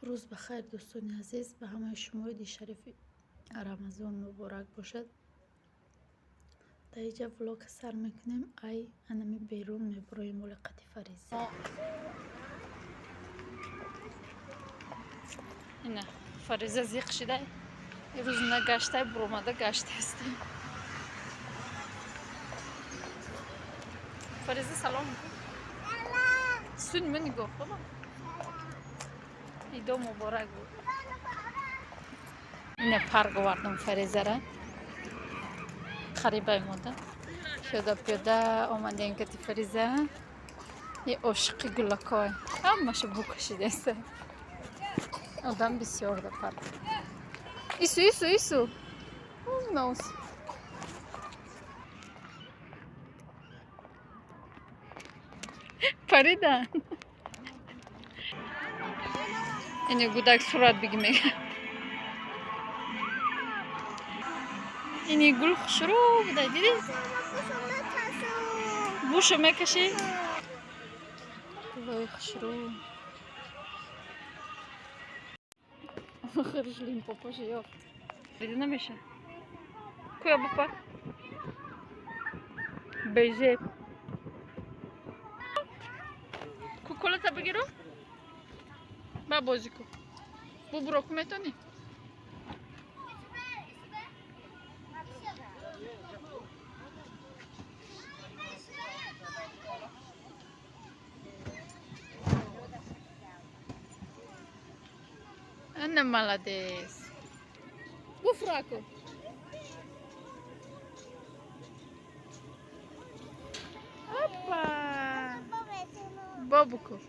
Рӯз ба хайр, дӯстони азиз. Ба ҳамаи шумо иди шарифи Рамазон муборак бошад. Дар инҷа влог сар мекунем. Ай анами берун мебуроем моли қати Фариза. Ина Фариза зиқ шидай. Ирӯз нагаштай, буромада гаштаистем. Фариза, салом. Сун ман нигоҳ кунам. Идо муборак буд. Ина парк овардам Фаризара. Қарибай мода. Пиёда пиёда омадем кати Фариза. И ошиқи гулакой. Ҳамаша бу кашидаста. Одам бисёр дар парк. Ису, ису, ису. Нос. Парида. Ини гудак сурат биги мега. Ини гул хушрӯ буда, дидӣ? Бушу мекашӣ? Гулои хушрӯ. Охирш Лимпопоша ёфт. Дида намеша. Куя бупа? Бежеб. Куколата бигиру? Ба бозӣ ку. Бубуро ку метонӣ? Ана молодец. Буфраку. Опа. Бобуку.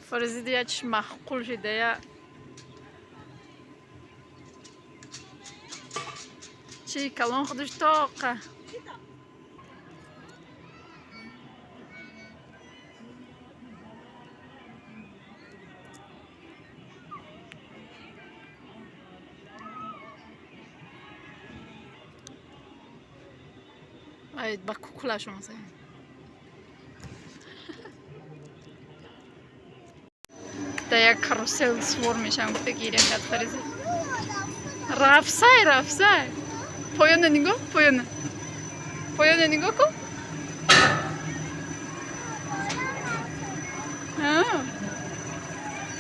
Фаризида я чиш маъқул шида я. Чи калон худаш тоқа. Ай, ба кукулашо масалан. Да як карусел свор мешавам, гуфта гиря кард Фариза. Рафсай, рафсай. Поёна нигоҳ, поёна. Поёна нигоҳ кун.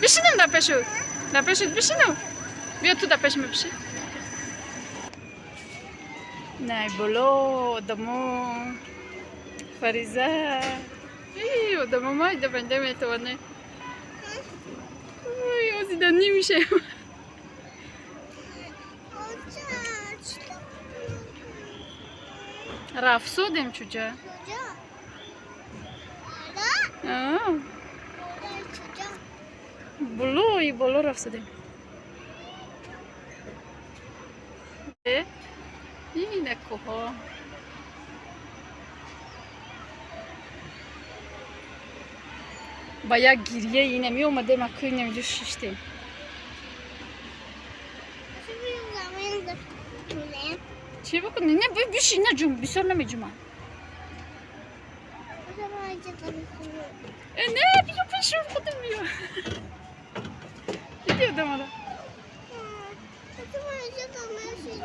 Бишинем дар пешу. Дар пешут бишинем. Биё ту дар пеш мепиши. Най боло одамо. Фариза. И одамо майда банда метавонад. Ой, озида нимешем. Рафсудем чуҷа. Болои боло рафсудем. Ина кӯҳо. Ба як гирья ина меомадем, акӯ инамиҷо шиштем. Чӣ бикунӣ? Не, биши, наҷум, бисёр намеҷумам. Э, не, биё пешум худам биё. Диди одамара?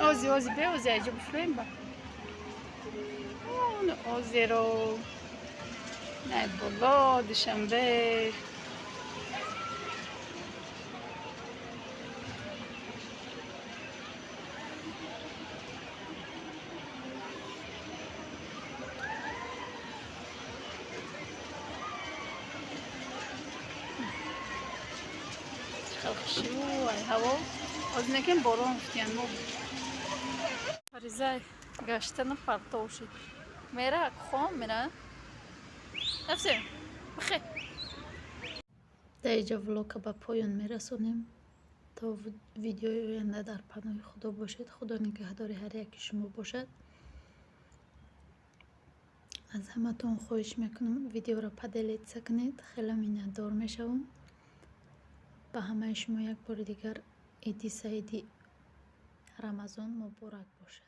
Ози, ози, бе, ози, айҷо бифурем ба. Озеро. Най боло, Душанбе. Хеле хушрӯ ай ҳаво. Ози некем борон гуфтиян мо. Фариза гаштану партов шид. Мера, хом мера. Нафсе, бихе. Дар инҷа влога ба поён мерасонем. То видеои оянда дар паноҳи Худо бошед. Худо нигаҳдори ҳар яки шумо бошад. Аз ҳаматон хоҳиш мекунам, видеоро поделиться кунед. Хеле миннатдор мешавам. Ба ҳамаи шумо як бори дигар иди саиди Рамазон муборак бошад.